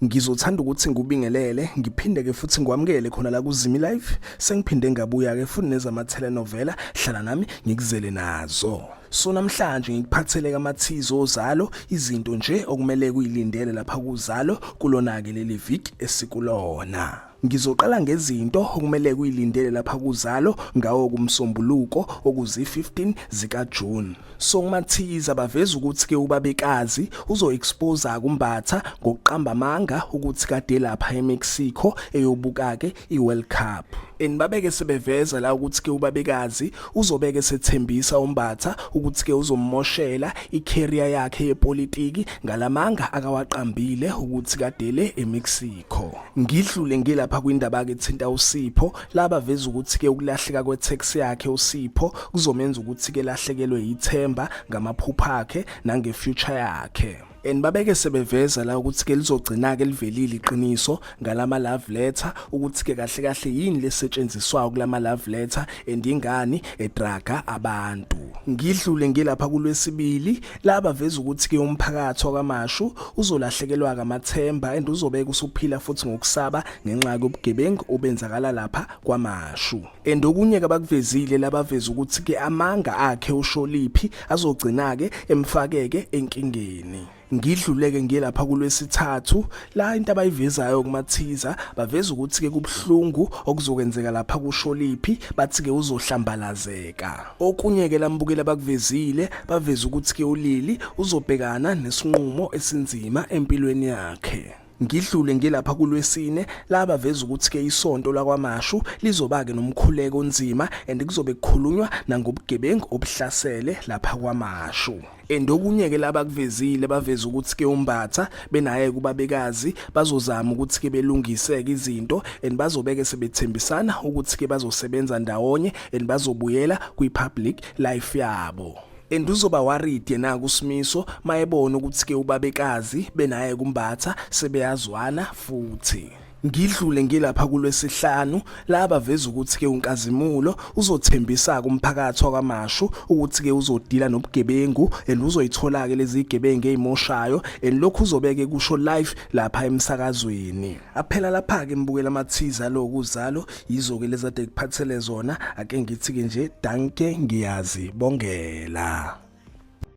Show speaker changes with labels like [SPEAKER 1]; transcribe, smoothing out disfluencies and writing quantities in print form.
[SPEAKER 1] Ngizothanda ukuthi ngikubingelele ngiphinde ke futhi ngikwamukele khona la kuZimi Live. Sengiphinde ngabuya ke futhi nezama telenovela, hlala nami ngikuzele nazo. So namhlanje ngikuphathele kamathizo ozalo izinto nje okumele kuyilindele lapha kuzalo kulona ke leli viki esikulona. Ngizoqala ngezinto okumele kuyilindele lapha kuzalo ngawo kumsombuluko okuzi-15 zikaJune. So kumathiza baveza ukuthi ke ubabekazi uzo-expose kuMbatha ngokuqamba amanga ukuthi kade lapha eMexico eyobuka ke iWorld Cup. And babeke sebeveza la ukuthi ke ubabekazi uzobeke sethembisa uMbatha ukuthi ke uzommoshela icareer yakhe yepolitiki ngalamanga akawaqambile ukuthi kadele eMexico. Ngidlule ngilapha kwindaba ke thinta uSipho laba veza ukuthi ke ukulahleka kwe-tax yakhe uSipho kuzomenza ukuthi ke lahlekelwe yithemba ngamaphupho akhe nange-future yakhe. And babeke sebeveza la ukuthi ke lizogcina ke livelile iqiniso ngalama love letter ukuthi ke kahle kahle yini lesetshenziswayo kulama love letter and ingani edraga abantu. Ngidlule ngilapha kulwesibili laba veza ukuthi ke umphakathi wakwaMashu uzolahlekelwa kamathemba and uzobeka usuphila futhi ngokusaba ngenxa yobugebengu obenzakala lapha kwaMashu. And okunye kabakuvezile labaveza ukuthi ke amanga akhe uSholiphi azogcina ke emfakeke enkingeni. Ngidluleke ngiye lapha kulwesithathu la into abayivezayo kumathiza baveza ukuthi ke kubuhlungu okuzokwenzeka lapha kuSholiphi bathi ke uzohlambalazeka. Okunye ke lambukela bakuvezile baveza ukuthi ke uLili uzobhekana nesinqumo esinzima empilweni yakhe. Ngidlule ngilapha kulwesine la baveza ukuthi ke isonto lakwaMashu lizoba ke nomkhuleko onzima and kuzobe kukhulunywa nangobugebengu obuhlasele lapha kwaMashu. And okunye ke laba kuvezile baveza ukuthi ke uMbatha benaye kubabekazi bazozama ukuthi ke belungiseke izinto and bazobeke sebethembisana ukuthi ke bazosebenza ndawonye and bazobuyela kwi public life yabo. And uzoba worried yena kuSimiso mayebona ukuthi ke ubabekazi benaye kumbatha sebeyazwana futhi. Ngidlule ngilapha kulwesihlanu la baveza ukuthi ke uNkazimulo uzothembisa kumphakathi wakwaMashu ukuthi ke uzodila nobugebengu and uzoyithola ke lezi gebengu ezimoshayo and lokhu uzobeke kusho live lapha emsakazweni. Aphela lapha ke mbukela amathiza lokhu uzalo yizo ke lezade kuphathele zona ake ngithi ke nje danke ngiyazi bongela.